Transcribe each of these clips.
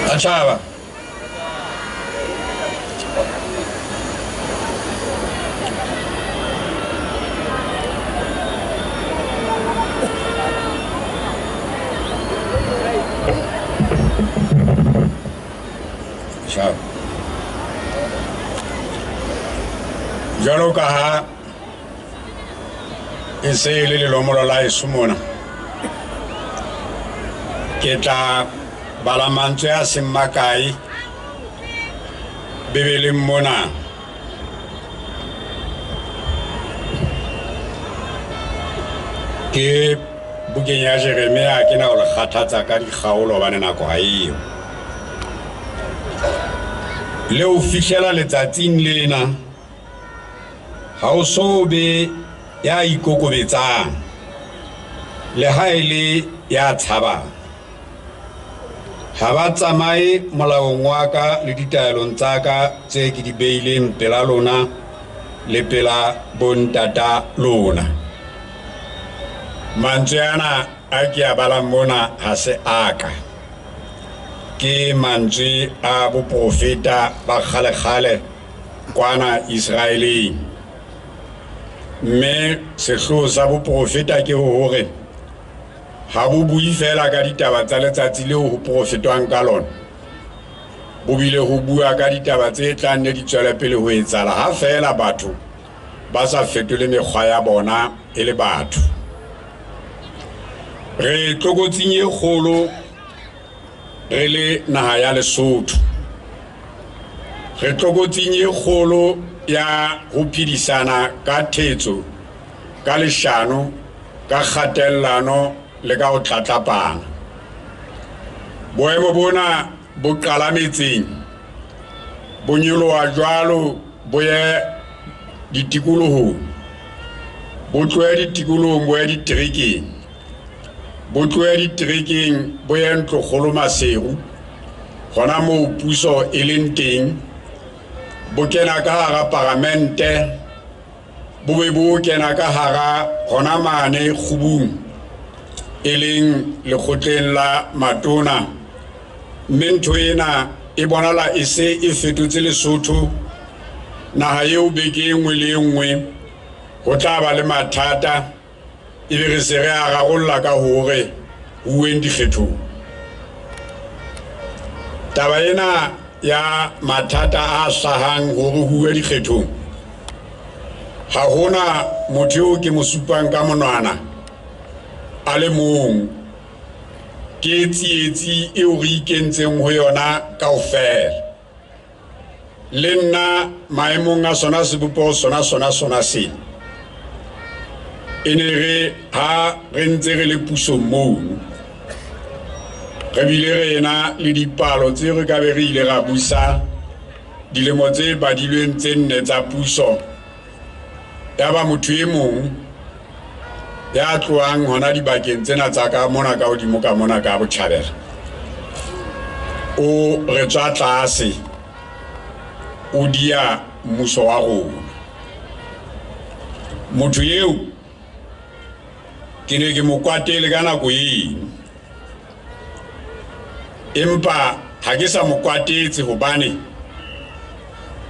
Matjhaba. Jwalo ka ha e se e le lelomolo la heso mona, ke tla bala mantswe a seng makae Bibeleng mona. Ke bukeng ya Jeremia, ke na ho le kgathatsa ka dikgaolo hobane nako ha eyo. Le ho fihlela letsatsing lena, ha o so be ya ikokobetsang, le ha e le ya tshabang. Ha ba tsamaye molaong wa ka le ditaelong tsa ka tse ke di beileng pela lona le pela bontata lona. Mantswe ana a ke a balang mona ha se a ka. Ke mantswe a boprofeta ba kgale-kgale kwana Israeleng. Mme sehlooho sa boprofeta ke hore ha bo bue fela ka ditaba tsa letsatsi leo ho profetwang ka lona, bo bile ho bua ka ditaba tse tlang ne di tswela pele ho etsahala ha fela batho ba sa fetole mekgwa ya bona e le batho. Re tlokotsing e kgolo re le naha ya Lesotho. Re tlokotsing e kgolo ya ho phedisana ka thetso, ka leshano, ka kgatellano le ka ho tlatlapana. Boemo bona bo qala metseng, bo nyoloha jwalo bo ye ditikolohong, bo tlohe ditikolohong bo ye diterekeng, bo tlohe diterekeng bo ye ntlokgolo Maseru, hona moo puso e leng teng, bo kena ka hara paramente, bo be bo kena ka hara hona mane kgubung e leng lekgotleng la matona. Mme ntho ena e bonala e se e fetotse Lesotho naha eo beke e nngwe le e nngwe ho tla ba le mathata, ebe re se re a rarolla ka hore ho uweng dikgethong. Taba ena ya mathata a hlahang hore ho uwe dikgethong, ha hona motho eo ke mo supang ka monwana a le mong. Ke tsietsi eo re ikentseng ho yona kaofela. Le nna maemong a sona sebopeho sona sona sona sena, e ne re ha re ntse re le pusong mono, re bile re ena le dipalo tse re ka be re ile ra busa dilemo tse badilweng tse nne tsa puso. Ya ba motho e mong ya tlohang hona dibakeng tsena tsa ka mona ka hodimo ka mona ka botjhabela, o re tswa tlase, o dia mmuso wa rona. Motho eo ke ne ke mo kwatele ka nako eno, empa ha ke sa mo kwatetse hobane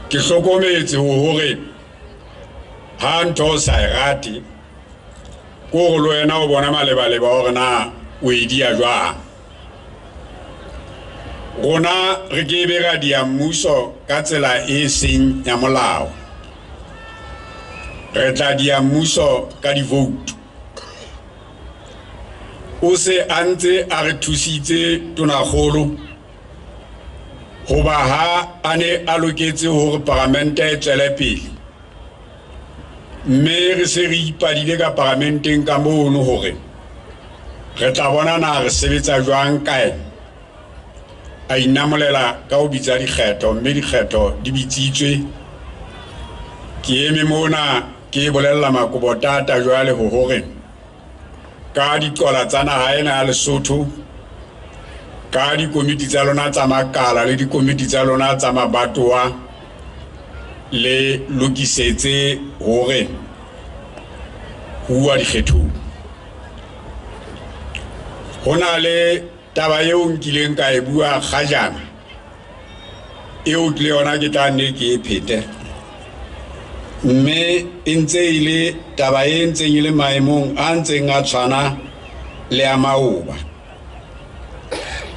ke hlokometse hore ha ntho o sa e rate, ko hore le wena o bona malebaleba hore na o e dia jwang. Rona re ke be ra dia mmuso ka tsela e seng ya molao. Re tla dia mmuso ka divoutu. O se a ntse a re thusitse tonakgolo hoba ha a ne a loketse hore paramente e tswele pele, mme re se re ipadile ka paramenteng ka mono hore re tla bona na re sebetsa jwang kae. A inamolela ka ho bitsa dikgetho, mme dikgetho di bitsitswe. Ke eme mona ke bolella Makobotata jwale ho hore ka diqola tsa naha ena ya Lesotho, ka dikomiti tsa lona tsa makala le dikomiti tsa lona tsa mabatowa, le lokisetse hore ho uwa dikgethong. Ho na le taba eo nkileng ka e bua kgajana, eo le yona ke tla nne ke e phete, mme e ntse e le taba e ntseng e le maemong a ntseng a tshwana le a maoba,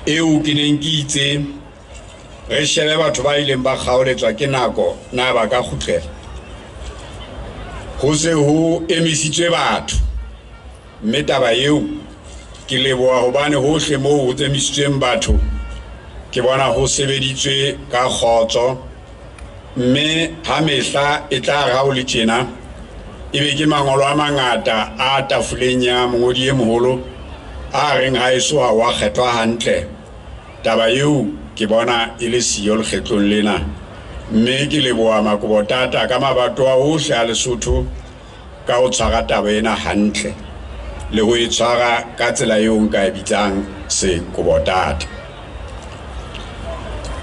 eo ke neng ke itse re shebe batho ba ileng ba kgaoletswa ke nako na ba ka kgutlela. Ho se ho emisitswe batho, mme taba eo ke leboha hobane hohle moo ho emisitsweng batho ke bona ho sebeditswe ka kgotso, mme ha mehla e tla re ha o le tjena ebe ke mangolo a mangata a tafoleng ya mongodi e moholo a reng ha eso ha wa kgethwa hantle. Taba eo ke bona e le siyo lekgetlong lena, mme ke leboha Makobotata ka mabatowa ohle a Lesotho ka ho tshwara taba ena hantle le ho e tshwara ka tsela eo nka e bitsang sekobotata.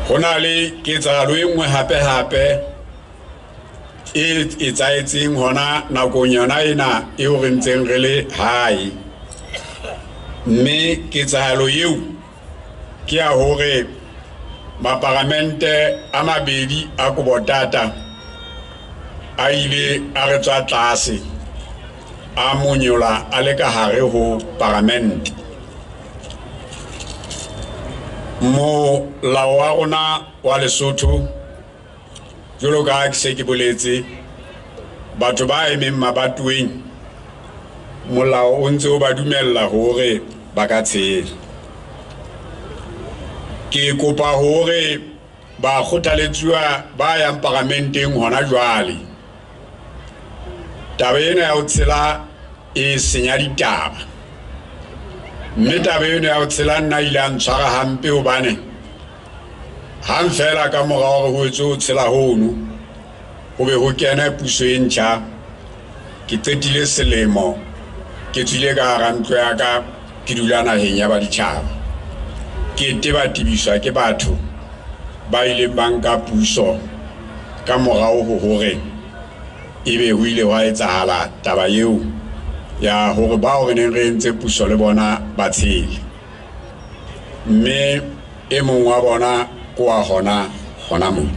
Ho na le ketsahalo e nngwe hape-hape e etsahetseng hona nakong yona ena eo re ntseng re le hae, mme ketsahalo eo ke ya hore maparamente a mabedi a Kobotata a ile a re tswa tlase, a monyola a le ka hare ho paramente. Molao wa rona wa Lesotho, jwalo ka ha ke se ke boletse, batho ba emeng mabatoweng molao o ntse o ba dumella hore ba ka tshela. Ke kopa hore ba kgothaletsuwa ba yang paramenteng hona jwale, taba ena ya ho tshela e senya ditaba, mme taba ena ya ho tshela nna ile a ntshwara hampe hobane hang fela ka mora hore ho etswe ho tshela hono, ho be ho kene puso e ntjha. Ke qetile selemo ke tswile ka hara ntlo ya ka, ke dula naheng ya baditjhaba, ke tebatebiswa ke batho ba ileng ba nka puso ka morao ho hore ebe ho ile hwa etsahala taba eo ya hore bao re neng re entse puso le bona ba tshele, mme e mong wa bona ke wa hona hona moo.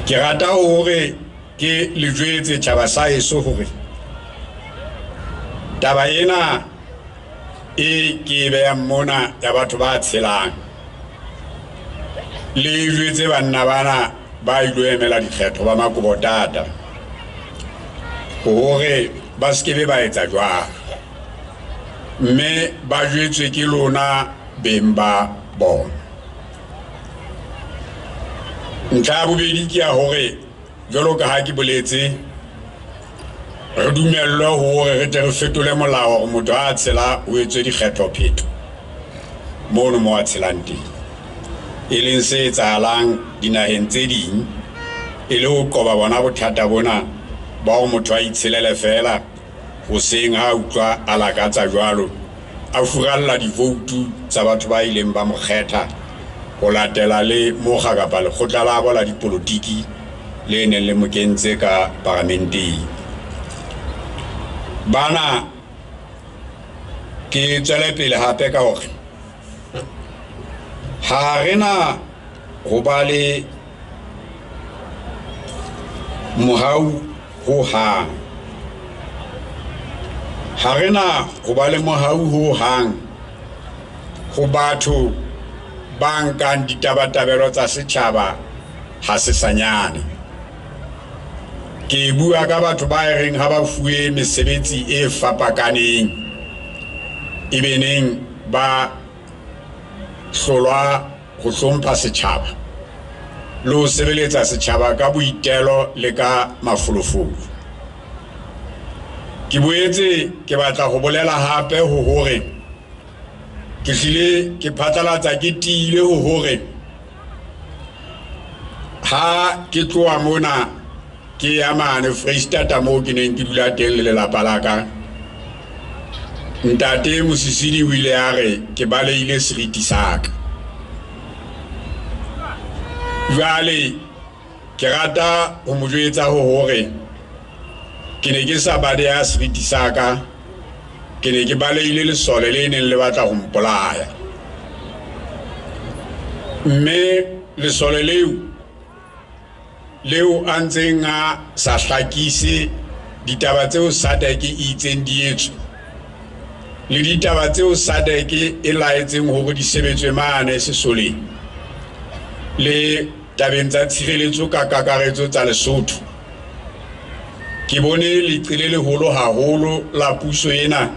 Ke rata hore ke le jwetse tjhaba sa heso hore taba ena e ke e behang mona ya batho ba tshelang, le jwetse banna bana ba ilo emela dikgetho ba Makobotata hore ba se ke ba etsa jwalo, mme ba jwetswe ke lona beng ba bona. Ntlha ya bobedi ke ya hore jwalo ka ha ke boletse, re dumellwe hore re tle re fetole molao hore motho ha a tshela o etswe dikgetho-phetho mono mo a tshelang teng, e leng se etsahalang dinaheng tse ding, e le ho qoba bona bothata bona ba hore motho a itshelele fela hoseng ha a utlwa a lakatsa jwalo, a furalla divoutu tsa batho ba ileng ba mo kgetha ho latela le mokga kapa lekgotla la bo la dipolotiki le neng le mo kentse ka paramenteng. Bana ke tswele pele hape ka hore ha re na ho ba le mohau ho hang, ha re na ho ba le mohau ho hang ho batho ba nkang ditabatabelo tsa setjhaba ha sesanyane. Ke bua ka batho ba reng ha ba fuwe mesebetsi e fapakaneng, e beneng ba hlolwa ho hlompha setjhaba le ho sebeletsa setjhaba ka boitelo le ka mafolofolo. Ke boetse ke batla ho bolela hape ho hore ke hlile ke phatlalatsa ke tiile ho hore ha ke tloha mona ke ya mane Freistata moo ke neng ke dula teng le lelapa la ka, Ntate Mosisili o ile a re ke balehile seriti sa ka. Jwale ke rata ho mo jwetsa ho hore ke ne ke sa baleha seriti sa ka, ke ne ke balehile lesole le neng le batla ho mpolaya. Mme lesole leo a ntseng a sa hlakise ditaba tseo SADC e itseng di etswe le ditaba tseo SADC e laetseng hore di sebetswe mane sesoleng le tabeng tsa tshireletso ka kakaretso tsa Lesotho. Ke bone leqe le leholo haholo la puso ena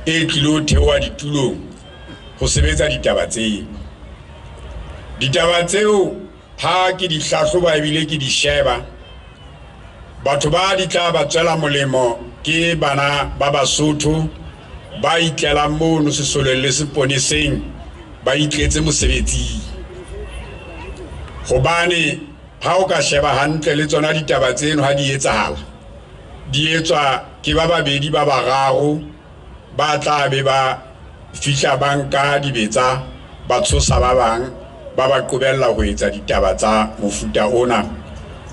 e tlilo theoha ditulong ho sebetsa ditaba tseo. Ditaba tseo ha ke di hlahloba ebile ke di sheba, batho ba di tla ba tswela molemo ke bana ba Basotho ba itlelang mono sesoleng le seponeseng, ba itletse mosebetsing. Hobane ha o ka sheba hantle le tsona ditaba tseno ha di etsahala, di etswa ke ba babedi ba bararo ba tla be ba fihla ba nka dibetsa, ba tshosa ba bang, ba ba qobella ho etsa ditaba tsa mofuta ona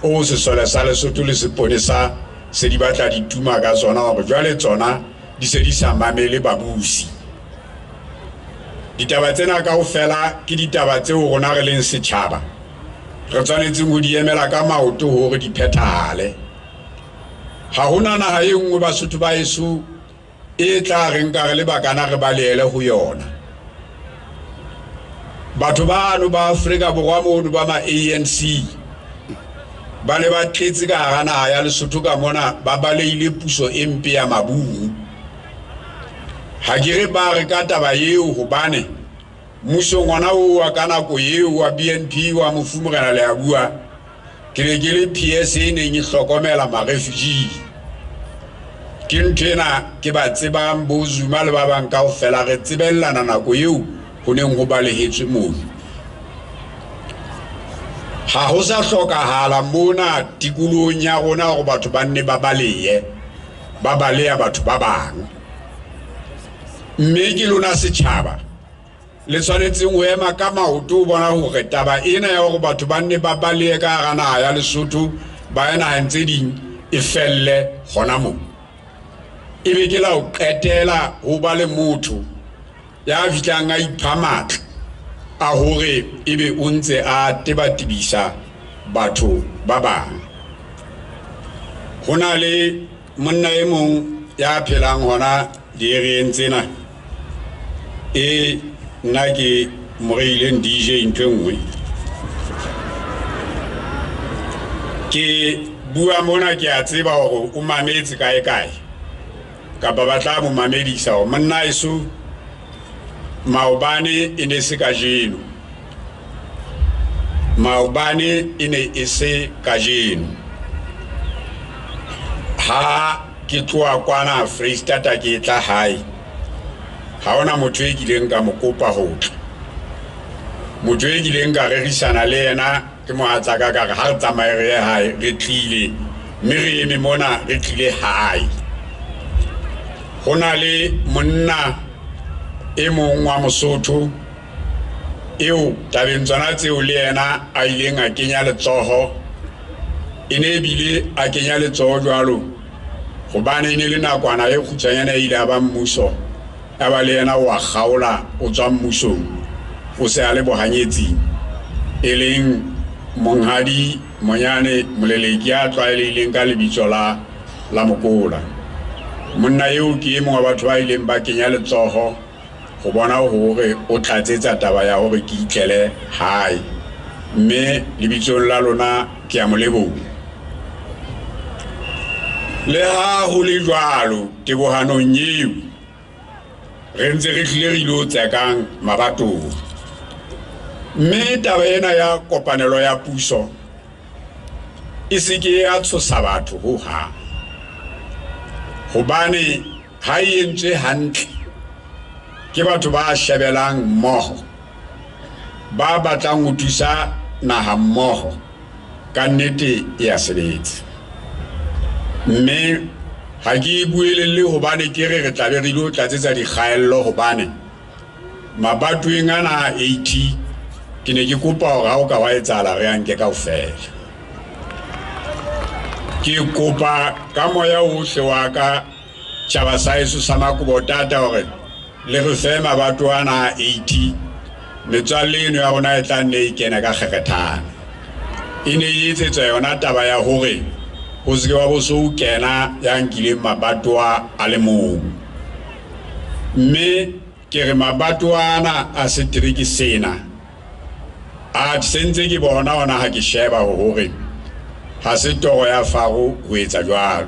o sesole sa Lesotho le seponesa se di batla di tuma ka tsona, hore jwale tsona di se di sa mamele babusi. Ditaba tsena kaofela ke ditaba tseo rona re leng setjhaba re tshwanetseng ho di emela ka maoto hore di phethahale. Ha hona naha e nngwe Basotho ba heso e tla re nka re le bakana re balehele ho yona. Batho bano ba Afrika Borwa mono ba ma ANC ba ne ba tletse ka hara naha ya Lesotho ka mona, ba balehile puso e mpe ya maburu. Ha ke re ba re ka taba eo hobane mmusong ona oo wa ka nako eo wa BNP wa mofu Morena Leabua, ke ne ke le PS e neng e hlokomela ma-refugee. Ke ntho ena ke ba tsebang bo Zuma le ba bang kaofela, re tsebellana nako eo ho neng ho balehetswe mono. Ha ho sa hlokahala mona tikolohong ya rona hore batho ba nne ba balehe, ba baleha batho ba bang. Mme ke lona setjhaba le tshwanetseng ho ema ka maoto ho bona hore taba ena ya hore batho ba nne ba balehe ka hara naha ya Lesotho ba ye naheng tse ding e felle hona moo. Ebe ke la ho qetela ho ba le motho ya fihlang a ipha matla a hore ebe o ntse a tebatebisa batho ba bang. Ho na le monna e mong ya phelang hona di-area-eng tsena, e nna ke mo reileng DJ ntho e nngwe. Ke bua mona ke a tseba hore o mametse kae kae, kapa ba tla mo mamedisa hore monna heso maobane e ne se kajeno, maobane e ne e se kajeno. Ha ke tloha kwana Freistata ke tla hae, ha hona motho e kileng ka mo kopa ho tla. Motho e kileng ka rerisana le yena ke mohatsaka ka re ha re tsamaye re ye hae, re tlile mme re eme mona re tlile hae. Ho na le monna e mong wa Mosotho eo tabeng tsona tseo le yena a ileng a kenya letsoho, e ne ebile a kenya letsoho jwalo hobane e ne le nakwana e kgutshwanyane e ile a ba mmuso, ya ba le yena wa kgaola o tswa mmusong o se a le bohanyetsing, e leng Monghadi Monyane Moleleki ya tlwaelehileng ka lebitso la Mokola. Monna eo ke e mong wa batho ba ileng ba kenya letsoho ho bona hore o tlatsetsa taba ya hore ke itlele hae, mme lebitsong la lona ke a mo leboha. Le ha ho le jwalo, tebohanong eo re ntse re hlile re ilo tsekang mabatowa. Mme taba ena ya kopanelo ya puso e se ke ya tshosa batho hohang, hobane ha e entswe hantle ke batho ba shebelang mmoho, ba batlang ho thusa naha mmoho, ka nnete e a sebetsa. Mme ha ke buelelle hobane ke re re tla be re ilo tlatsetsa dikgaello, hobane mabatoweng ana a 80 ke ne ke kopa hore ha o ka wa etsahala re a nke kaofela. Ke kopa ka moya ohle wa ka tjhaba sa heso sa Makobotata hore le re fe mabatowa ana a 80, metswalle eno ya rona e tla nne e kene ka kgerethana. E ne e etsetswa yona taba ya hore ho se ke wa bo so kena ya nkileng mabatowa a le mong. Mme ke re mabatowa ana a setereke sena a sentse ke bona ona ha ke sheba hore ha se toro ya Faro ho etsa jwalo.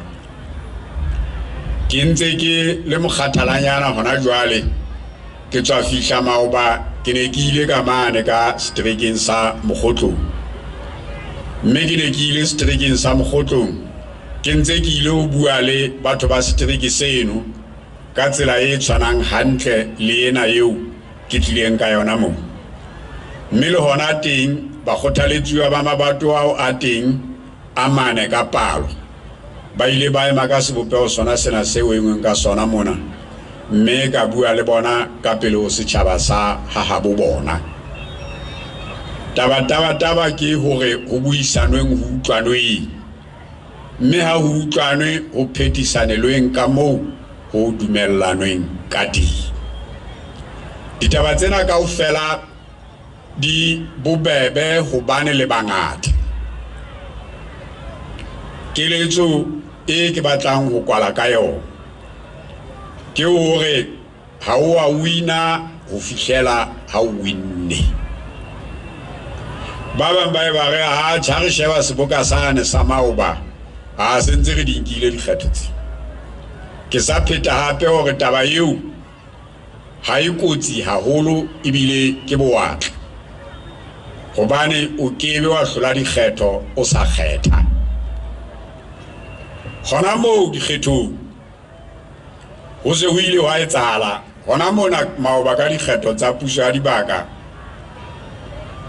Ke ntse ke le mokgathalanyana hona jwale, ke tswa fihla maoba, ke ne ke ile ka mane ka seterekeng sa Mokgotlong. Mme ke ne ke ile seterekeng sa Mokgotlong, ke ntse ke ile ho bua le batho ba setereke seno ka tsela e tshwanang hantle le ena eo ke tlileng ka yona moo. Mme le hona teng bakgothaletsuwa ba mabatowa ao a teng a mane ka palo ba ile ba ema ka sebopeho sona sena seo e ngweng ka sona mona, mme ka bua le bona ka pele ho setjhaba sa hahabo bona. Taba taba taba ke hore ho buisanweng, ho utlwanweng, mme ha ho utlwanwe ho phetisanelweng ka moo ho dumellanweng ka teng. Ditaba tsena kaofela di bobebe hobane le bangata. Keletso e ke batlang ho kwala ka yona ke hore ha o a wina ho fihlela ha o winne. Ba bang ba e ba re ha tjha re sheba seboka sane sa maoba, ha se ntse re di nkile dikgetho tse. Ke sa pheta hape hore taba eo ha e kotsi haholo ebile ke bowatla, hobane o kebe wa hlola dikgetho o sa kgetha. Hona moo dikgethong ho se ho ile hwa etsahala hona mona maoba ka dikgetho tsa puso ya dibaka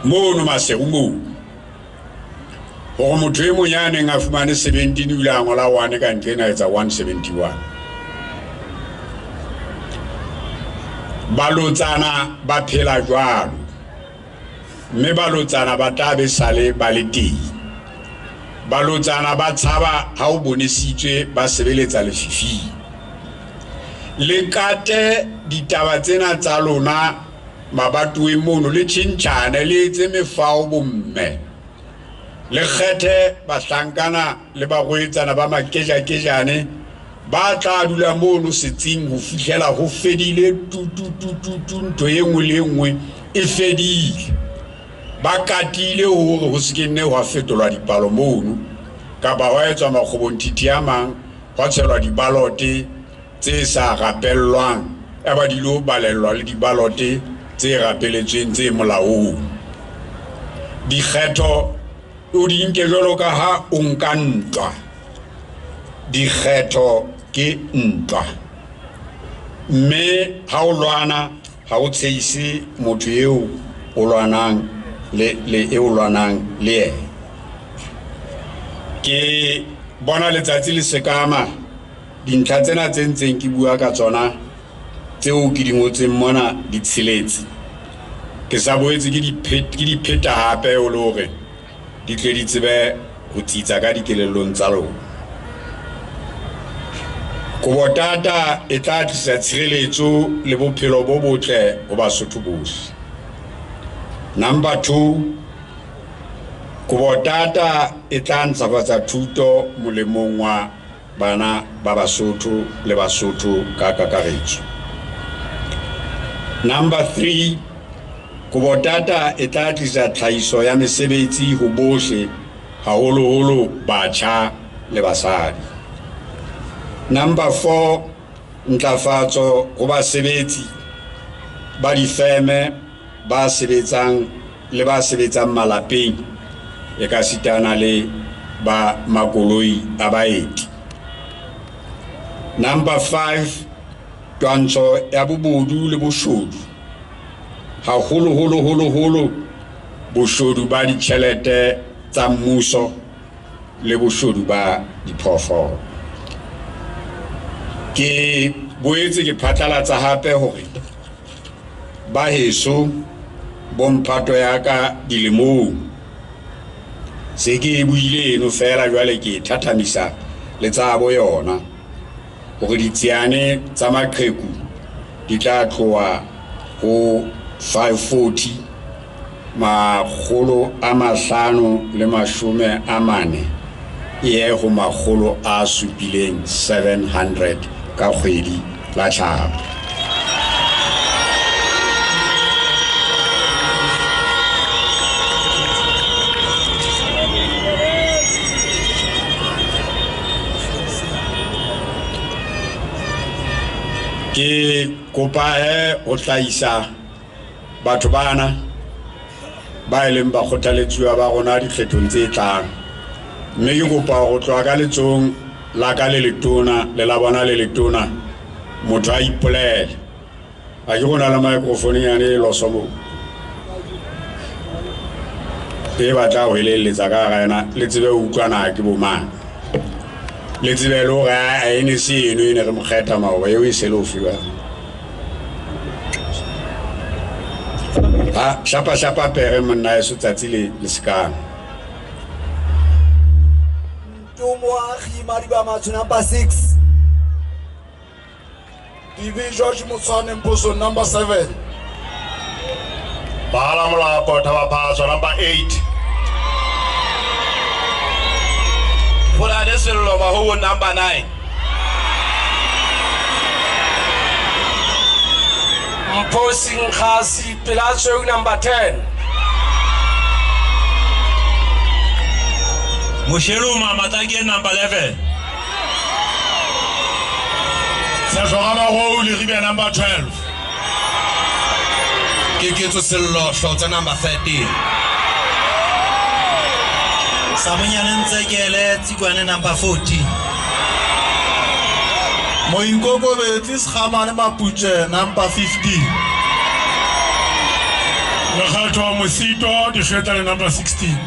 mono Maseru moo, hore motho e mong ya neng a fumane 17 o ile a ngola 1 ka ntle ena etsa 171. Balotsana ba phela jwalo, mme balotsana ba tla be sale ba le teng. Balotsana ba tshaba ha o bonesitswe ba sebeletsa lefifing. Le kate ditaba tsena tsa lona mabatoweng mono, le tjhentjhane, le etse mefao bomme, le kgethe bahlankana le barwetsana ba makejakejane ba tla dula mono setsing ho fihlela ho fedile tu tu tu tu tu, ntho e nngwe le e nngwe e fedile. Ba katile hore ho se ke nne hwa fetolwa dipalo mono, kapa hwa etswa makgobonthithi a mang, hwa tshelwa dibalote tse sa rapellwang, ya ba di lo balellwa le dibalote tse rapeletsweng tse molaong. Dikgetho o di nke jwalo ka ha o nka ntwa. Dikgetho ke ntwa, mme ha o lwana ha o tsheise motho eo o lwanang le eo lwanang le yena. Ke bona letsatsi le sekama, dintlha tsena tse ntseng ke bua ka tsona tseo ke di ngotseng mona di tsheletse. Ke sa boetse ke di pheta hape o le hore di tle di tsebe ho tsitsa ka dikelellong tsa lona. Kobotata e tla tlisa tshireletso le bophelo bo botle ho Basotho bohle. Number 2, Kobotata e tla ntlafatsa thuto molemong wa bana ba Basotho le Basotho ka kakaretso. Number 3, Kobotata e tla tlisa tlhahiso ya mesebetsi ho bohle, haholoholo batjha le basadi. Number 4, ntlafatso ho basebetsi ba difeme ba sebetsang le ba sebetsang malapeng e ka sitana le ba makoloi a baeti. Number 5, twantsho ya bobodu le boshodu, haholoholo boshodu ba ditjhelete tsa mmuso le boshodu ba diphoofolo. Ke boetse ke phatlalatsa hape hore ba heso bomphato ya ka dilemong se ke e buile eno fela, jwale ke thathamisa le tsa bo yona hore ditsiane tsa maqheku di tla tloha ho 540 540 e ye ho 700 700 ka kgwedi la tjhaba. Ke kopa ho hlahisa batho bana ba e leng bakgothaletsuwa ba rona dikgethong tse tlang, mme ke kopa ho tloha ka letsong la ka le letona le la bona le letona motho a ipolele. A ke rona le microphone yane e loso moo e batla ho elelletsa ka hara yona, le tsebe ho utlwana ke bo mang, le tsebe le hore a ene se eno e ne re mo kgetha maoba eo e se le ho fiwa. Ha shapa shapa pere monna eso tsatsi le le sekang. Ntomoagi Madiba Matsho number 6. DV George Motshwane Mposo number 7. Bahala Molapo Thaba number 8. Fulane Sello Mahowo number 9. Mposi Nkgasi Pelatshweu number 10. Mosheluma Matake number 11. Sergio Ramaro Leribe number 12. Keketso Sello Hlotsa number 13. Samonyane Ntsekele Tsikwane number 14. Moikokobetsi Sekgamane Maputše number 15. Lekgatho Mosito Dikgetla number 16.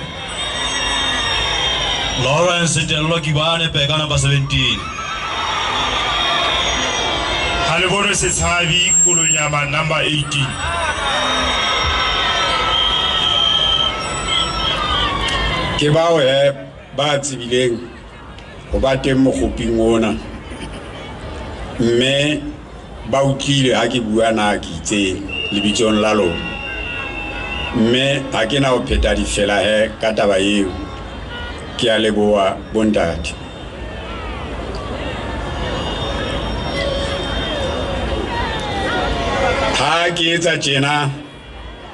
Lawrence Tello Kibane Peka number 17. Halebone Setshabi Kolonyama number 18. Ke bao he ba tsebileng ho ba teng mokgoping ona, mme ba utlwile ha ke bua na ke itseng lebitsong la lona, mme ha ke na ho pheta difela he ka taba eo. Ke a leboha bontate. Ha ke etsa tjena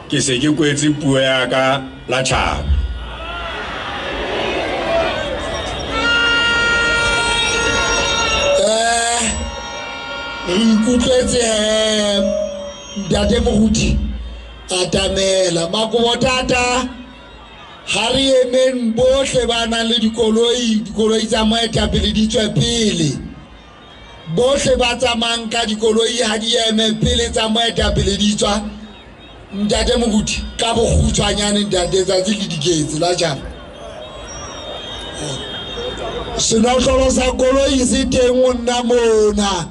ke se ke kwetse puo ya ka la tjhaba. Re ikutlwetse ntate Moruti atamela makobotata ha re emeng bohle ba nang le dikoloi, dikoloi tsa moetapele di tswe pele, bohle ba tsamayang ka dikoloi ha di eme pele tsa moetapele di tswa. Ntate Moruti ka bokgutshwanyane ntate tsatsi le diketse la tjhaba. Senotlolo sa koloi se teng ho nna mona.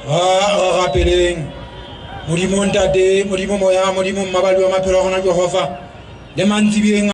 Ha rapeleng Modimo ntate, Modimo moya, Modimo mmabadi wa maphelo a rona Jehova le mantsibeng.